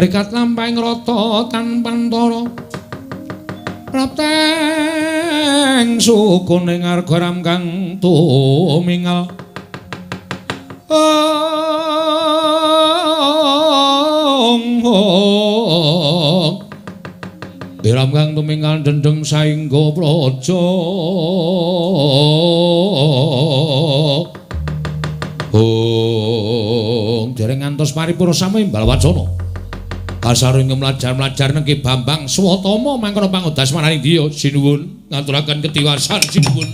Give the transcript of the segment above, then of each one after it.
Mrikat lampahing rata tanpantara. Prapteng sukuning arga kang tumingal. Ong ong. Diram kang tumingal dendeng saingga praja. Ong dereng ngantos paripurna samimbal wacana. Kasaring mlajar-mlajar nengki Bambang Swatama mangkono pangodas maraning diya sinuwun ngaturaken ketiwasan sinuwun.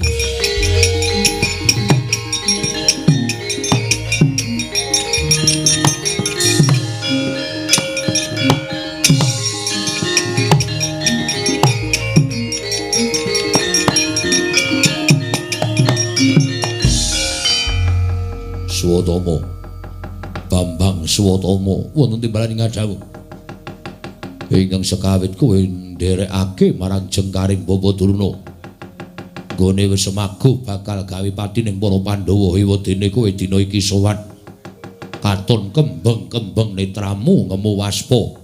Swatama Bambang Swatama wonten timbalan ing dawuh ingkang sekawit kowe nderekake marang jengkaring Bapa Durna nggone wis semago bakal gawe pati ning para Pandhawa ewadene kowe dina iki sowan katon kembeng-kembeng netramu ngemu waspa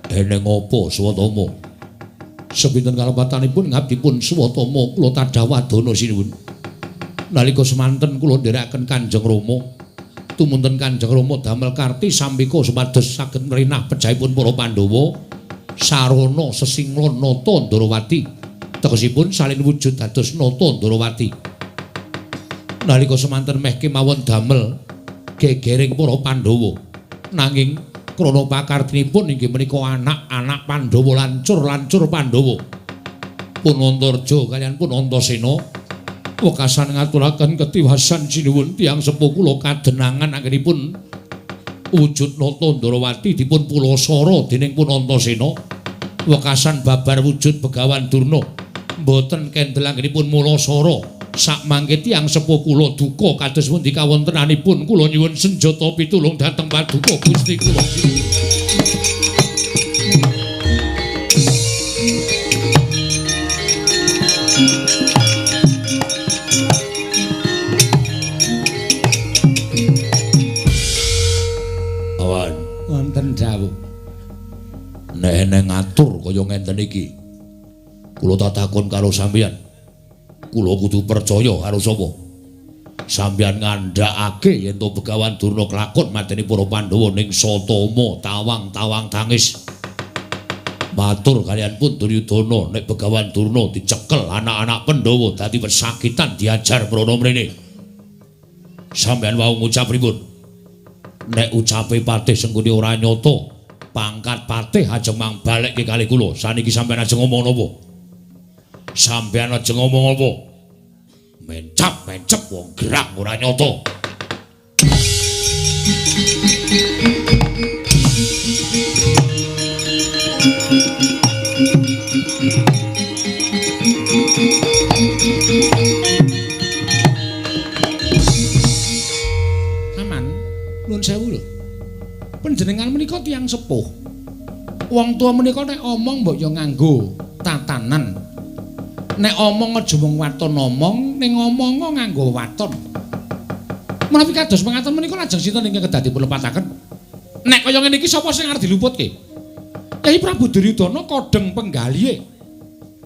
eneng apa Swatama sepinten kalepatanipun ngabdipun Swatama kula tadhah wadana sinuwun nalika semanten kula nderekaken Kanjeng Rama tumunten Kanjeng Rama damel karti sambika supados saged mrinah pejahipun para Pandhawa sarana sesinglon nata Ndarawati tegesipun salin wujud dados nata Ndarawati nalika semanten meh kemawon damel gegering para Pandhawa nanging krana pakartinipun inggih menika anak-anak Pandhawa lancur-lancur Pandhawa Punantarja kaliyan Punantasena wekasan ngaturaken ketiwasan sinuwun tiyang sepuh kula kadenangan anggenipun wujud nata Ndarawati dipun pulasara dening Punantasena wekasan babar wujud Begawan Durna mboten kendel anggenipun mulasara sakmangke tiyang sepuh kula duka kados pundi kawontenanipun kula nyuwun senjata pitulung dhateng paduka Gusti kula. Nek eneng ngatur kaya ngenten iki kula tak takon karo sampeyan kula kudu percaya karo sapa sampeyan ngandhakake yen to Begawan Durna klakon mateni para Pandhawa ning Satama tawang-tawang tangis matur kaliyan pun Duryudana nek Begawan Durna dicekel anak-anak Pandhawa dadi pesakitan diajar mrono mrene sampeyan wau ngucap pripun nek ucape Patih Sengkuni ora nyata pangkat patih ajeng mang balekke kalih kula. Saniki sampeyan ajeng ngomong napa? Sampeyan ajeng ngomong apa? Mencap-mencep wong gerang ora nyata. Aman, nuwun sewu lho. Panjenengan menika tiyang sepuh. Wong tuwa menika nek omong mbok ya nganggo tatanan. Nek omong aja mung waton omong, ning omonga nganggo waton. Menawi kados mengaten menika lajeng sinten ingkang kedah dipun lepataken? Nek kaya ngene iki sapa sing arep diluputke? Kyai Prabu Duryudana kodheng penggalihe.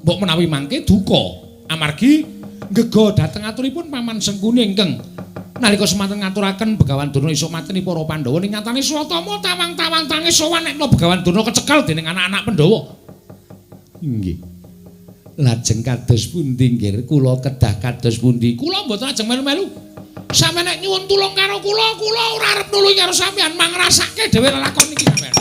Mbok menawi mangke duka amargi ngega dhateng aturipun Paman Sengkuni ingkang nalika semanten ngaturaken Begawan Durna iso mateni para Pandhawa ning nyatane Swatama tawang-tawang tangis sowan nek Begawan Durna kecekel dening anak-anak Pandhawa. Inggih. Lajeng kados pundi nggih kula kedah kados pundi? Kula mboten ajeng melu-melu. Sampeyan nek nyuwun tulung karo kula, kula ora arep nulungi karo sampeyan, mangrasake dhewe lelakon iki sampeyan.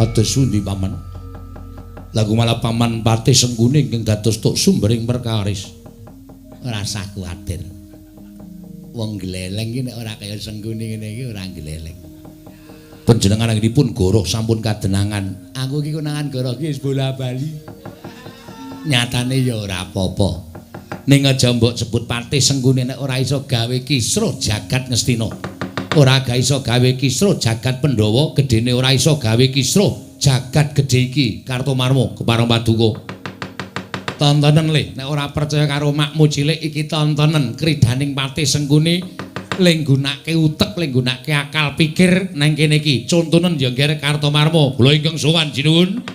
Kados pundi paman? Lagu malah paman Patih Sengkuni ingkang dados tuk sumbering perkaris. Ora usah kuwatir. Wong gleleng iki nek ora kaya Sengkuni ngene iki ora gleleng. Panjenengan anggenipun goroh sampun kadenangan. Aku iki konangan goroh iki wis bola-bali. Nyatane ya ora apa-apa. Ning aja mbok sebut Patih Sengkuni nek ora iso gawe kisruh jagat Ngastina. Ora ga iso gawe kisruh jagat Pandhawa, gedene ora iso gawe kisruh jagat gedhe iki. Kartomarma kepareng paduka. Tontonen le, nek ora percaya karo makmu cilik iki tontonen kridaning Patih Sengkuni le nggunake utek, le nggunake akal pikir nang kene iki. Contonen ya Ngger Kartomarma. Kula ingkang sowan sinuwun.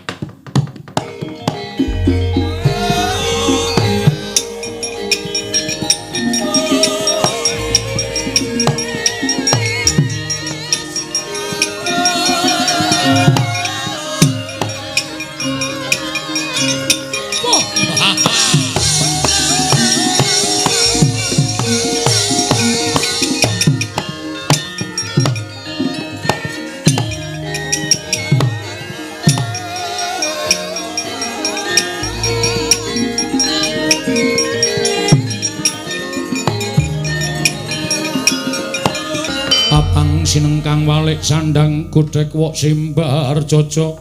Sinengkang walik sandang godhek wok simbar jojo,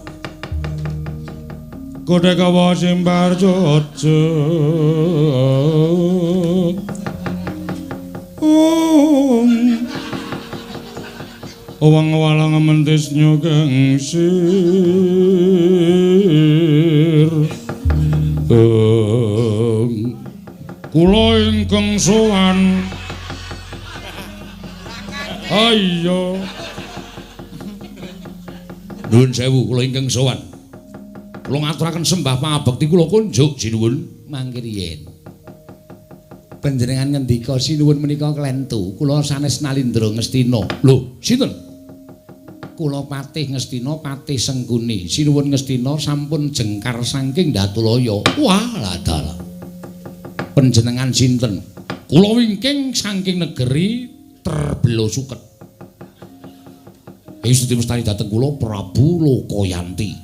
godhek wok simbar jojo. Wong walang mentis nyugeng sir. Kula ingkang sowan. Ayo. Nuwun sewu kula ingkang sowan. Kula ngaturaken sembah pangabekti kula kunjuk sinuwun mangke riyin. Panjenengan ngendika sinuwun menika klentu, kula sanes Nalindra Ngastina. Lho, sinten? Kula Patih Ngastina, Patih Sengkuni. Sinuwun Ngastina sampun jengkar saking Datulaya. Wah, ladalah. Panjenengan sinten? Kula wingking saking negeri Terbelo Suket. Yesus mestani dateng kula Prabu Lokayanti.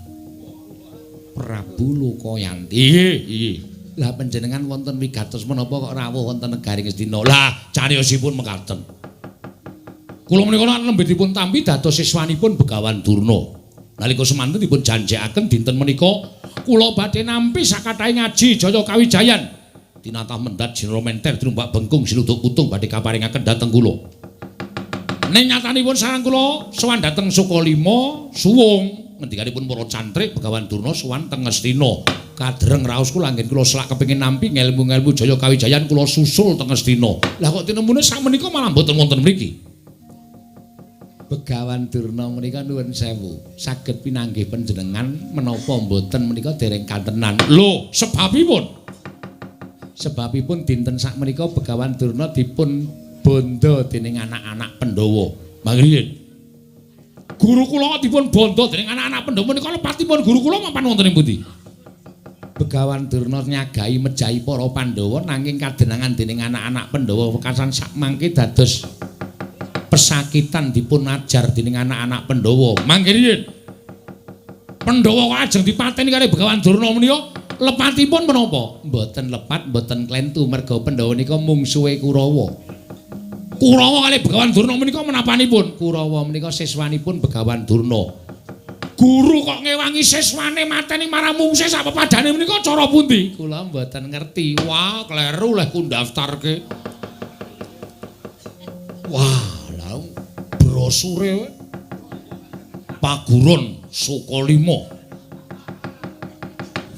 Prabu Lokayanti. Nggih, nggih. Lah panjenengan wonten wigatos menapa kok rawuh wonten negari Ngastina? Lah cariyosipun mekaten. Kula menika nembe dipun tampi dados siswanipun Begawan Durna. Nalika semanten dipun janjekaken dinten menika kula badhe nampi sakathahe ngaji Jaya Kawijayan. Tinatah mendhat jinara menter tinumbak bengkung sinuduk putung badhe kaparingaken dhateng kula. Ning nyatanipun sareng kula sowan dhateng Sukalima suwung ngendikanipun para cantrik Begawan Durna sowan teng Ngastina. Kadreng raos kula anggen kula selak kepengin nampi ngelmu-ngelmu Jaya Kawijayan kula susul teng Ngastina. Lah kok tinemune sakmenika malah mboten wonten mriki. Begawan Durna menika nuwun sewu, saged pinanggih panjenengan menapa mboten menika dereng kantenan. Lho, sebabipun? Sebabipun dinten sakmenika Begawan Durna dipun bondo dening anak-anak Pandhawa. Mangriyin. Guru kula dipun bondo dening anak-anak Pandhawa menika lepatipun guru kula mapan wonten ing pundi? Begawan Durna nyagahi mejahi para Pandhawa nanging kadenangan dening anak-anak Pandhawa wekasan sakmangke dados pesakitan dipun ajar dening anak-anak Pandhawa. Mangriyin. Pandhawa kok ajeng dipateni kali Begawan Durna menika lepatipun menapa? Mboten lepat, mboten klentu merga Pandhawa nika mungsuhe Kurawa. Kurawa kalih Begawan Durna menika menapanipun? Kurawa menika siswanipun Begawan Durna. Guru kok ngewangi siswane mateni marang mungsuhe sak pepadane menika cara pundi? Kula mboten ngerti. Wah, kleru leh ku ndaftarke. Wah, lha brosure Paguron Sukalima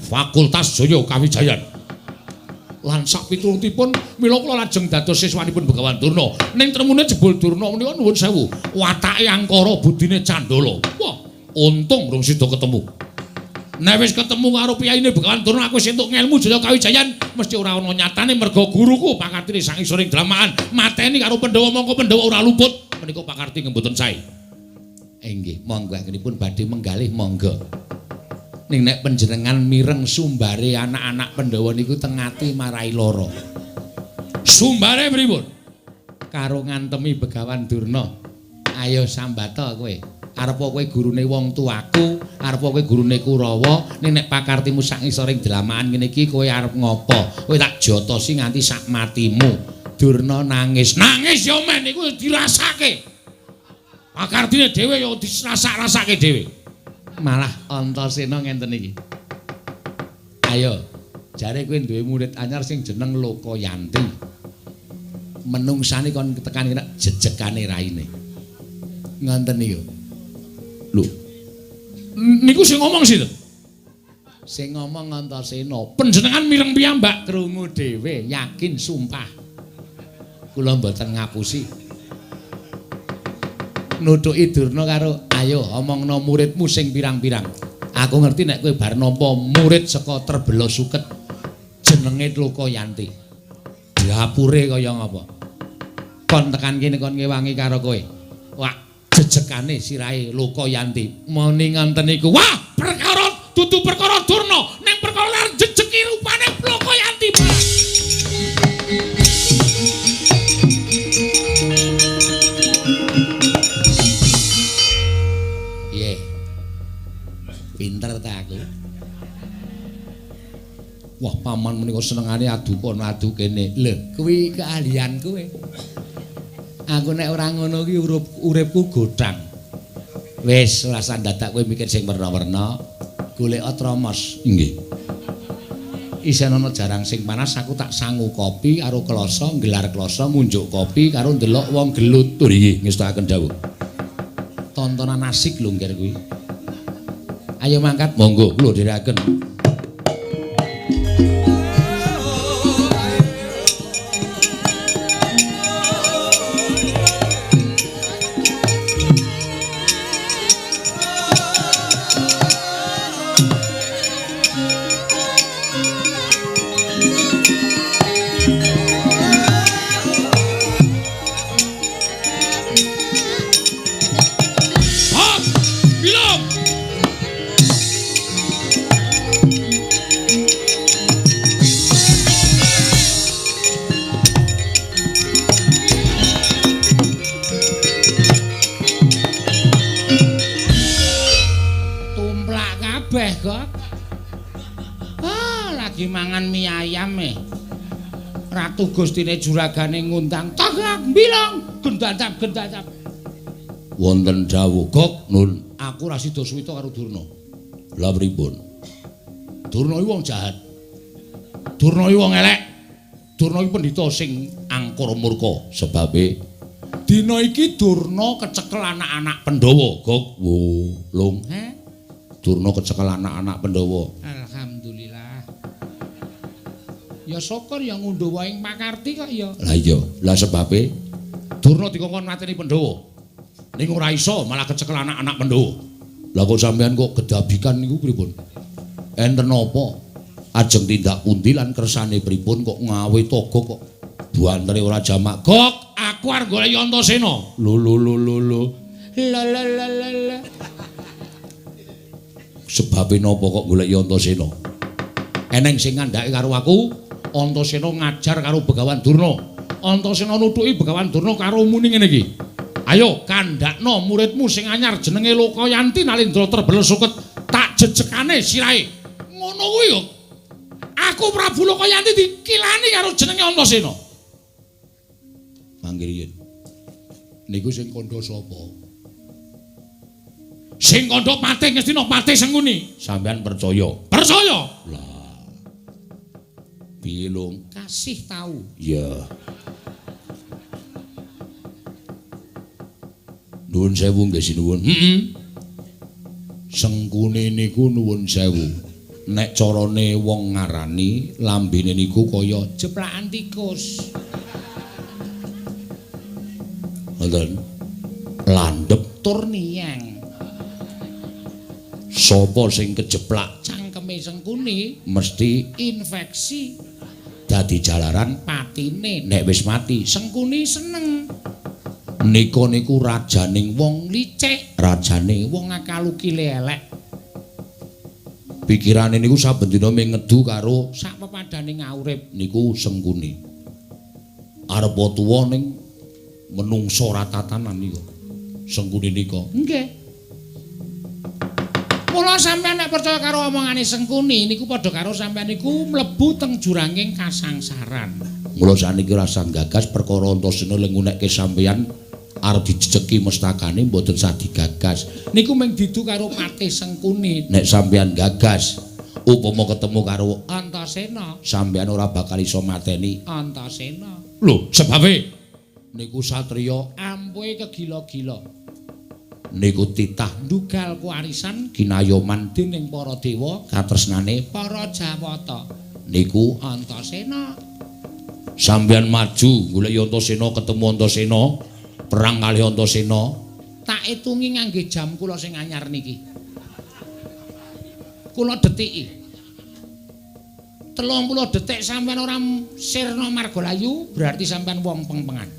Fakultas Jaya Kawijayan. Lan sak piturutipun mila kula lajeng dados siswanipun Begawan Durna. Ning tremune jebul Durna menika nuwun sewu, watake angkara budine candala. Wah, untung rung sida ketemu. Nek wis ketemu karo piyaine Begawan Durna aku wis entuk ngelmu Jaya Kawijayan, mesti ora ana nyatane merga guruku pakartine sang isoring dramaan mateni karo Pandhawa mongko Pandhawa ora luput. Menika pakarti mboten sae. Inggih, monggo anggenipun badhe menggalih monggo. Ning nek panjenengan mireng sumbare anak-anak Pandhawa niku teng ati marai lara. Sumbare pripun? Karo ngantemi Begawan Durna. Ayo sambata kowe. Arep kowe gurune wong tuaku, arep kowe gurune Kurawa, ning nek pakartimu sak ngisoring dlamaan ngene iki kowe arep ngopo? Kowe tak jotosi nganti sak matimu. Durna nangis. Nangis ya men iku dirasake. Pakartine dhewe ya dirasak-rasake dhewe. Malah Antasena ngenten iki. Ayo, jare kowe duwe murid anyar sing jeneng Lokayanti. Menungsane kon tekan kene jejegane raine. Ngonten niku. Lho. Niku sing ngomong sinten? Sing ngomong Antasena. Panjenengan mireng piyambak krungu dhewe, yakin sumpah. Kula mboten ngapusi. Nutuki Durna karo ayo omongno muridmu sing pirang-pirang. Aku ngerti nek kowe bar nampa murid saka Terbela Suket jenenge Lokayanti. Dapure kaya ngapa? Kon tekan kene kon ngewangi karo kowe. Wah, jejekane sirahe Lokayanti. Muni ngoten niku. Wah, perkara dudu perkara Durna, ning perkara arep jejeki rupane Lokayanti. Piye? Pinter ta aku? Wah, paman menika senengane adu kono adu kene. Lho, kuwi keahlian kowe. Aku nek ora ngono ki uripku godhang. Wis, ora usah dadak kowe mikir sing werna-werna. Golek tromos. Nggih. Isih ana jarang sing panas aku tak sangu kopi karo kloso, nggelar kloso, ngunjuk kopi karo ndelok wong gelut. Nggih, ngestakaken dawuh. Tontonan asik lho ngger kuwi. Ayo mangkat, monggo kula dherekaken. Ratu Gustine juragane ngundang tagak bilang gendacap gendacap. Wonten dawuh Gok Nun, aku ora sida suwita karo Durna. Lah pripun? Durna iki wong jahat. Durna iki wong elek. Durna iki pendhita sing angkara murka. Sebabe dina iki Durna kecekel anak-anak Pandhawa. Gok wo lung. He? Durna kecekel anak-anak Pandhawa. Alhamdulillah. Ya syukur ya ngundhuh wae ing pakarti kok ya. Lah iya, lah sebabe Durna dikongkon mateni Pandhawa. Ning ora iso malah kecekel anak-anak Pandhawa. Lah kok sampean kok gedabikan niku pripun? Enten napa? Ajeng tindak pundi lan kersane pripun kok ngawe toga kok buantere ora jamak. Gok, aku arep golek Antasena. Lho lho lho lho lho. La la la la la. Sebabe napa kok golek Antasena? Eneng sing ngandhake karo aku. Antasena ngajar karo Begawan Durna. Antasena nutuki Begawan Durna karo muni ngene iki. Ayo kandhakno muridmu sing anyar jenenge Lokayanti Nalindra Terbela Suket, tak jejekane sirahe. Ngono kuwi kok. Aku Prabu Lokayanti dikilani karo jenenge Antasena. Mangke riyin. Niku sing kandha sapa? Sing kandha Patih Ngastina, Patih Sengkuni. Sampeyan percaya? Percaya. Lah Bilung kasih tahu. Iya. Nuwun sewu nggih sinuwun. Heeh. Sengkuni niku nuwun sewu. Nek carane wong ngarani lambene niku kaya jeplakan tikus. Ngoten. Landhep tur niyang. Sapa sing kejeplak cangkeme Sengkuni mesti infeksi. Dadi jalaran patine nek wis mati Sengkuni seneng. Nika niku rajaning wong licik, rajane wong akalukile elek. Pikirane niku saben dina mung ngedu karo sak pepadane ngaurip niku Sengkuni. Arep tuwa ning menungsa ora tatanan nika. Sengkuni nika. Nggih. Mula sampeyan nek percaya karo omongane Sengkuni niku padha karo sampeyan niku mlebu teng juranging kasangsaran. Mula saniki rasa gagas perkara Antasena le ngunekke sampeyan arep dijejeki mestakane mboten sah digagas. Niku mung didu karo Patih Sengkuni. Nek sampeyan gagas upama ketemu karo Antasena, sampeyan ora bakal iso mateni Antasena. Lho, sebabe niku satriya ampuhe kegila-gila. Niku titah ndugal kuwarisan kinayoman dening para dewa katresnane para Jawata. Niku Antasena. Sampeyan maju golek Antasena, ketemu Antasena, perang kalih Antasena. Tak itungi ngangge jam kula sing anyar niki. Kula detiki. 30 detik sampeyan ora sirna margalayu, berarti sampeyan wong pengpengan.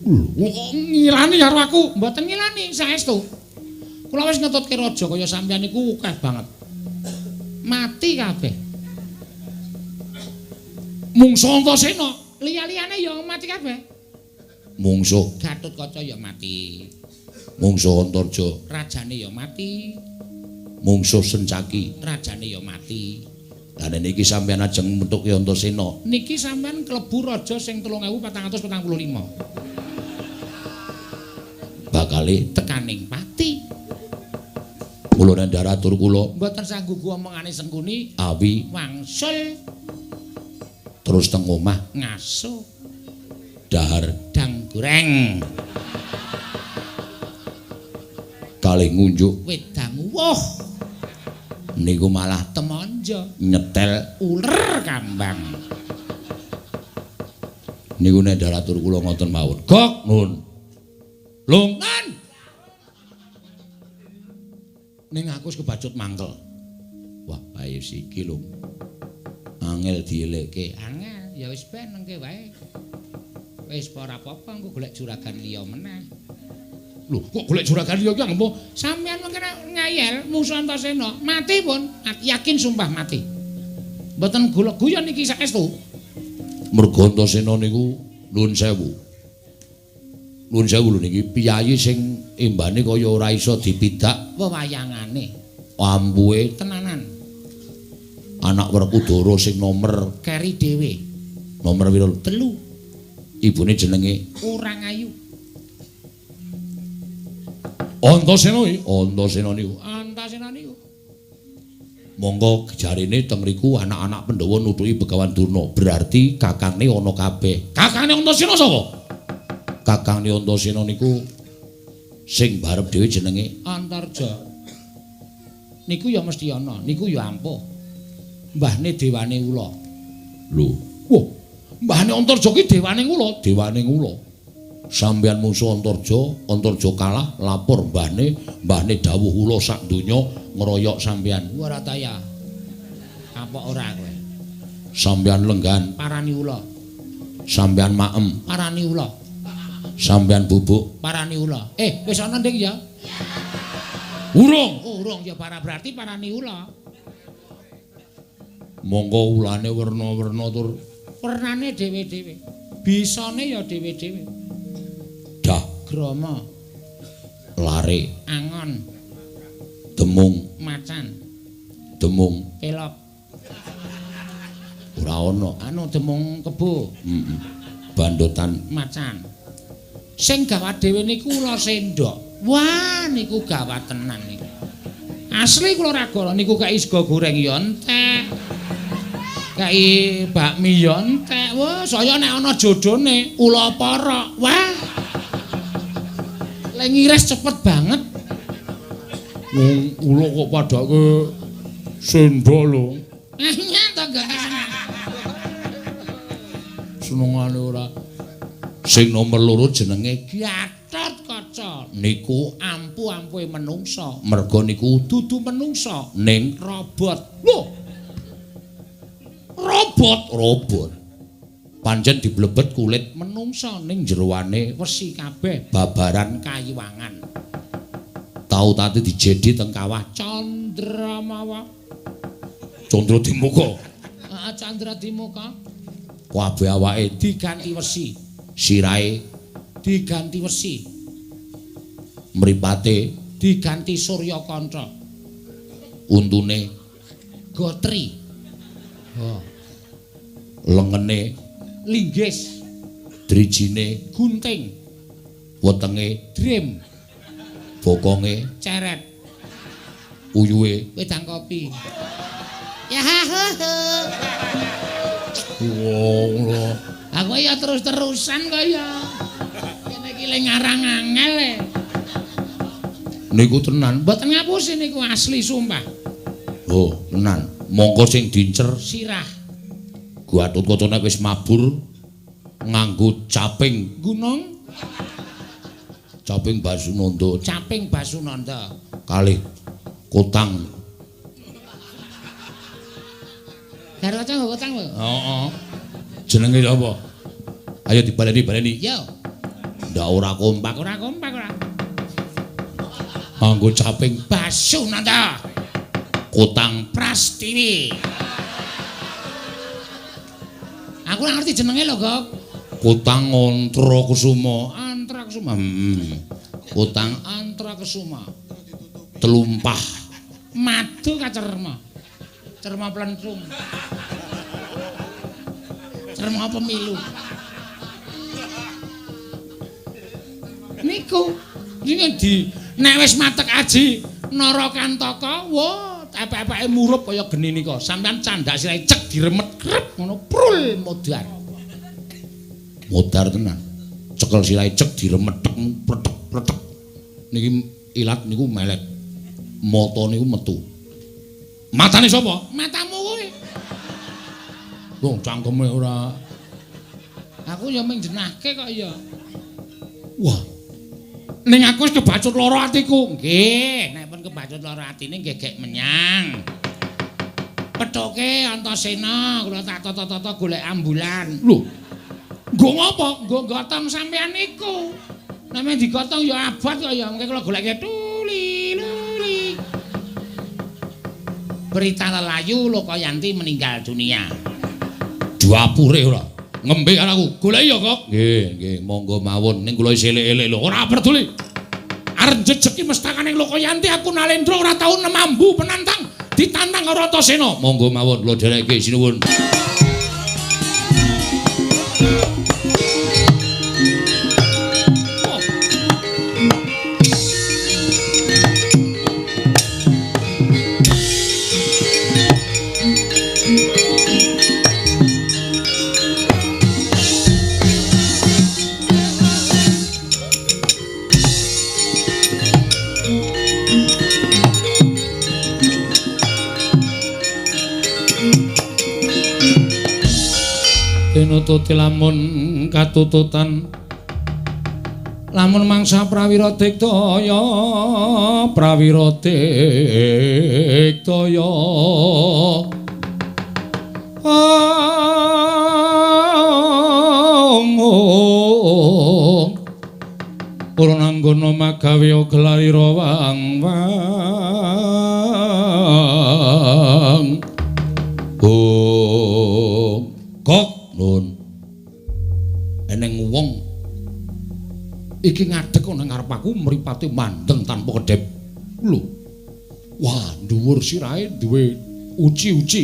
Lho, kok ngilani karo aku? Mboten ngilani, saestu. Kula wis ngetutke raja kaya sampeyan niku akeh banget. Mati kabeh. Mungsuh Antasena, liya-liyane ya mati kabeh. Mungsuh Gatotkaca ya mati. Mungsuh Antarja, rajane ya mati. Mungsuh Sencaki, rajane ya mati. Lah niki sampeyan ajeng methuke Antasena. Niki sampeyan klebu raja sing 3445. Bakale tekaning pati. Kula nandhar atur kula mboten sanggugu omongane Sengkuni awi wangsul terus teng omah ngaso dahar dang goreng. Kalih ngunjuk wedang uwuh niku malah temonjo nyetel uler kambang. Niku nek daratur kula ngoten mawon. Gok nun. Lung nan. Ning aku wis kebacut mangkel. Wah, ayo siki lho. Angel dielekke. Angel, ya wis ben nengke wae. Wis ora apa-apa engko golek juragan liya meneh. Lho, kok golek juragan liya iki ngomong sampeyan mengke ngayel musuh Antasena, mati pun, yakin sumpah mati. Mboten golek guyon iki saestu. Mergo Antasena niku nuwun sewu. Nuwun sewu lho niki piyayi sing embane kaya ora iso dipidak wewayangane. Ampuhe tenanan. Anak Werkudara sing nomer keri dhewe. Nomer pira? 3. Ibune jenenge Urang Ayu. Antasena iki, Antasena niku, Antasena niku. Monggo jarene teng riku anak-anak Pandhawa nutuki Begawan Durna. Berarti kakangne ana kabeh. Kakangne Antasena sapa? Kakangne Antasena niku sing barep dhewe jenenge Antarja. Niku ya mesti ana, niku ya ampuh. Mbahne dewane ula. Lho, wah, mbahne Antarja ki dewane ula, dewane ula. Sampeyan musuh Antarja, Antarja kalah, lapor mbahne, mbahne dawuh ula sak donya ngeroyok sampeyan. Ora ta ya. Kapok ora kowe. Sampeyan lenggan parani ula. Sampeyan maem parani ula. Sampeyan bubuk parani ula. Wis ana nding ya? Urung. Oh, urung ya para berarti parani ula. Monggo ulane werna-werna tur wernane dhewe-dhewe. Bisane ya dhewe-dhewe. Dah grama lare angon demung macan demung pelok ora ana anu demung kebo bandotan macan sing gawat dhewe niku ula sendok. Wah niku gawat tenan niku. Asli kula raga niku kei sego goreng ya entek, kei bakmi ya entek. Wah saya nek ana jodone ula porok. Wah le ngiris cepet banget. Wong ula kok padake sendok lho. Nyata gak senengane ora. Sing nomor loro jenenge Gatotkaca. Niku ampuh-ampuhe menungsa. Merga niku dudu menungsa ning robot. Lho. Robot, robot. Pancen diblebet kulit menungsa ning jeroane wesi kabeh babaran kayiwangan. Tau tate dijedi teng kawah Candramawa. Candra Dimuka. Heeh, Candra Dimuka. Kabeh awake diganti wesi, sirahe diganti wesi, mripate diganti Suryakanca, untune gotri, oh, lengene linggis, drijine gunting, wetenge drim, bokonge ceret, uyuhe wedang kopi. Ya ha ha. Wong lho. Aku ya terus-terusan kaya. Kene iki le ngarang angel e. Niku tenan. Mboten ngapusi niku asli sumpah. Oh, tenan. Mongko sing dincer sirah. Gatotkaca nek wis mabur nganggo caping gunung, caping Basunanda, caping Basunanda kalih kotang. Garwaca nggo kotang lho. Heeh. Jenenge sapa? Ayo dibaleni-baleni. Yo. Ndak ora kompak, ora kompak ora. Nganggo caping Basunanda, kotang Prastiwi. Aku ora ngerti jenenge lho, Gok. Kotang Antrakusuma, Antrakusuma. Kotang Antrakusuma. Telumpah madu kacerma. Cerma plencung. Cerma pemilu. Niku iki di nek wis matek aji Narakantaka, wah, epek-epeke murup kaya geni nika. Sampeyan candak sirahe cek diremet krep ngono prul modar. Modar tenan. Cekel sirahe cek diremet tek pletek pletek. Niki ilat niku melet. Mata niku metu. Matane sapa? Matamu kuwi. Wong cangkeme ora. Aku ya mung jenahke kok ya. Wah. Ning aku wis kebacut lara atiku. Nggih, nek pun kebacut lara atine nggih gek menyang. Pethuke Antasena kula tak tata-tata golek ambulan. Lho. Nggo ngopo? Nggo gotong sampean niku. Nek men digotong ya abot kok ya. Mengke kula goleke tuli luli. Berita lelayu Lokayanti meninggal dunia. Dapure ora. Ngembe karo aku. Goleki ya, Kok. Nggih, nggih, monggo mawon. Ning kula isih elek-elek lho, ora peduli. Arep jejeki mestakane Lokayanti aku Nalendra ora tau nemambu penantang, ditantang karo Antasena. Monggo mawon kula dherekke sinuwun. Tinututi lamun katututan lamun mangsa prawira diktaya prawira diktaya om Purnanggana magawe gelarira wang wang om kok nun eneng wong iki ngadeg ana ngarep aku mripate mandeng tanpa kedhep. Lho. Wah, dhuwur sirahe duwe uci-uci.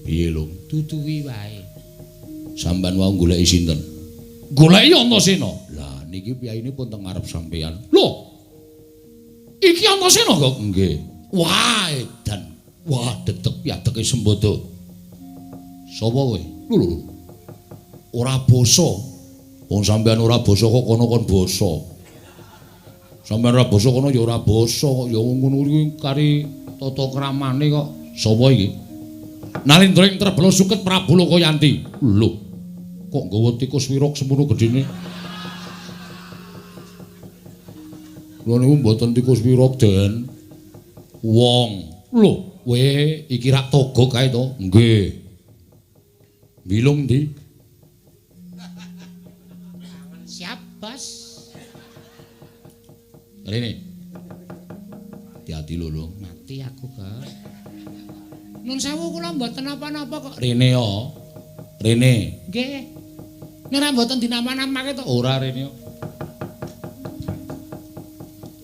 Piye lho? Duduwi wae. Sampeyan wau goleki sinten? Goleki Antasena. Lah niki piyayine pun teng ngarep sampeyan. Lho. Iki Antasena kok? Nggih. Wah, edan. Wah, dedeg piadeke sembada. Sapa kowe? Lho lho. Ora basa. Wong sampeyan ora basa kok kono kon basa. Sampeyan ora basa kono ya ora basa kok ya ngono kuwi kari tata kramane kok. Sapa iki? Nalendra ing Trebala suket Prabu Lokayanti. Lho. Kok nggawa tikus wirok semono gedhene? Lho niku mboten tikus wirok, Den. Wong. Lho, kowe iki rak togo kae to? Nggih. Bilung ndi? Siap, Bos. Rene. Hati-hati lho, lho. Mati aku, Kak. Nun sewu kula mboten napa-napa kok. Rene yo. Rene. Nggih. Nek ora mboten dinapa-napake to? Ora rene yo.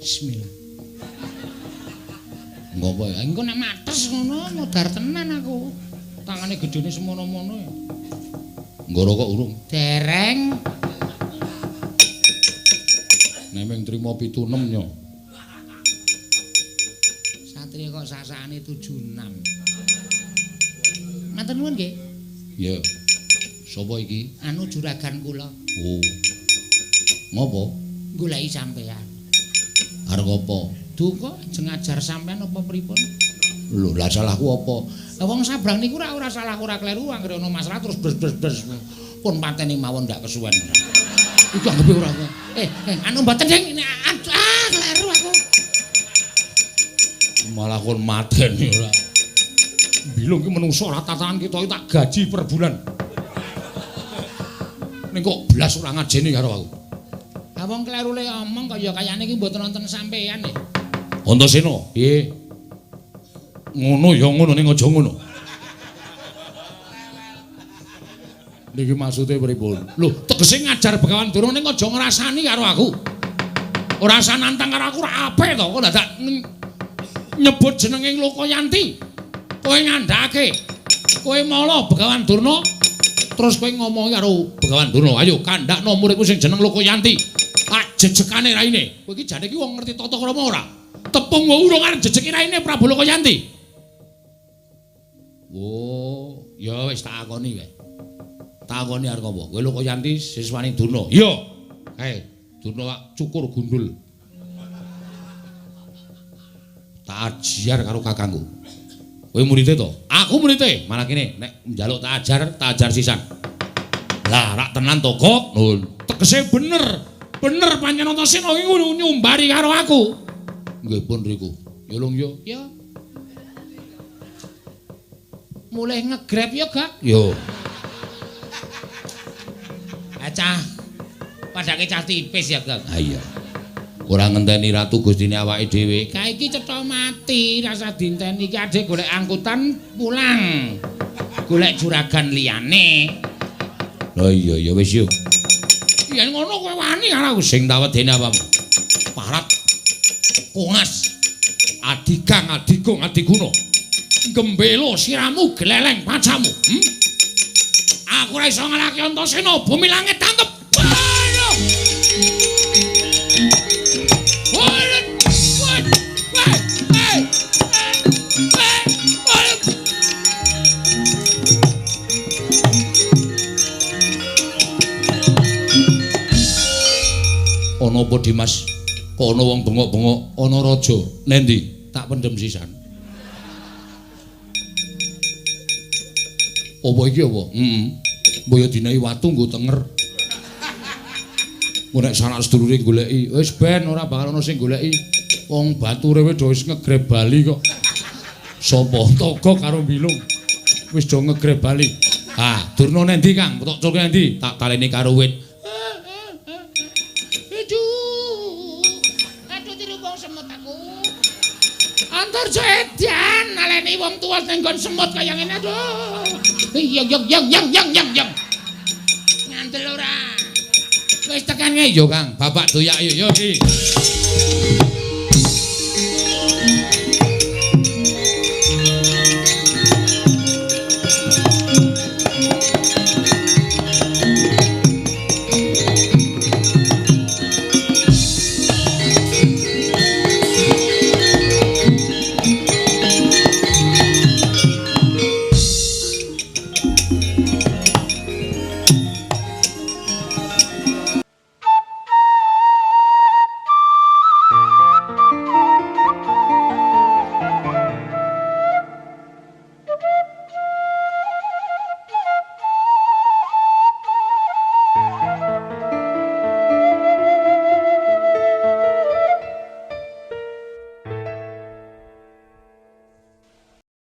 Bismillah. Ngopo ya? Engko nek mates ngono modar tenan aku. Tangane gedhene semono-mono ya. Nggo rokok urung? Dereng. Nek ming trimo 76 yo. Satria kok sasane 76. Matur nuwun nggih. Iya. Sapa iki? Anu juragan kula. Oh. Ngopo? Goleki sampean. Arep apa? Duka ajeng ngajar sampean apa pripun? Lho, lah salahku apa? Lah wong sabrang niku ora salah ora kleru anggere ana masalah terus bres-bres-bres. Pun pateni mawon ndak kesuwen. Iku anggepe ora. Anu mboten ding ah kleru aku. Malah kon mateni ora. Bilung ki menungso ora tatanan kita iki tak gaji per bulan. Ning kok blas ora ngajeni karo aku. Ha wong kleru le omong kaya kayane iki mboten wonten sampean e. Antasena, piye? Ngono ya ngono ning aja ngono. Niki maksude pripun? Lho, tegese ngajar Begawan Durna ning aja ngrasani karo aku. Ora usah nantang karo aku ora apik to, kok dadak nyebut jenenge Lokayanti. Kowe ngandhake. Kowe mala Begawan Durna terus kowe ngomong karo Begawan Durna, "Ayo kandhakno muridku sing jeneng Lokayanti." Tak jejekane raine. Kowe iki jane iki wong ngerti tata krama ora? Tepung wae urung arep jejeki raine Prabu Lokayanti. Oh, ya wis tak akoni wae. Takoni arep apa? Kowe Lokayanti siswane Durna. Iya. Kae, Durna wak cukur gundul. Tak ajar karo kakangku. Kowe murite to? Aku murite. Malah kene nek njaluk tak ajar sisan. Lah, rak tenan to, Gok? Nun. Tegese bener. Bener pancen Antasena iki nyumbari karo aku. Nggih pun riku. Ya lung yo. Ya. Mulih ngegrab ya, Gak? Yo. Cah padake cah tipis ya, Gak. Ha iya. Ora ngenteni ratu gustine awake dhewe. Kae iki cetha mati, rasa dinteni iki adek golek angkutan pulang. Golek juragan liyane. Lah iya ya wis yo. Yen ngono kowe wani karo aku sing tak wedeni apamu. Parat. Kongas. Adigang, adigung, adiguna. Gembelo siramu gleleng pacamu. Aku ora iso ngalahke Antasena, bumi langit tangkep. Ayo. Ana apa Dimas? Kok ana wong bengok-bengok, ana raja. Nendi? Tak pendem sisan. Apa iki apa? Heeh. Mbok ya dinehi watu nggo tenger. Engko nek sanak sedulure goleki, wis ben ora bakal ana sing goleki. Wong bature wis do wis ngegreb bali kok. Sapa? Togok karo Bilung. Wis do ngegreb bali. Ah, Durna nendi, Kang? Tok culke nendi? Tak taleni karo wit. Aduh. Aduh tiru wong semut aku. Antarja edan naleni wong tuwa ning nggon semut kaya ngene aduh. Yang yang yang yang yang yang yang. Ngandel ora. Wis tekan nge yo Kang, bapak doyak yo yo iki.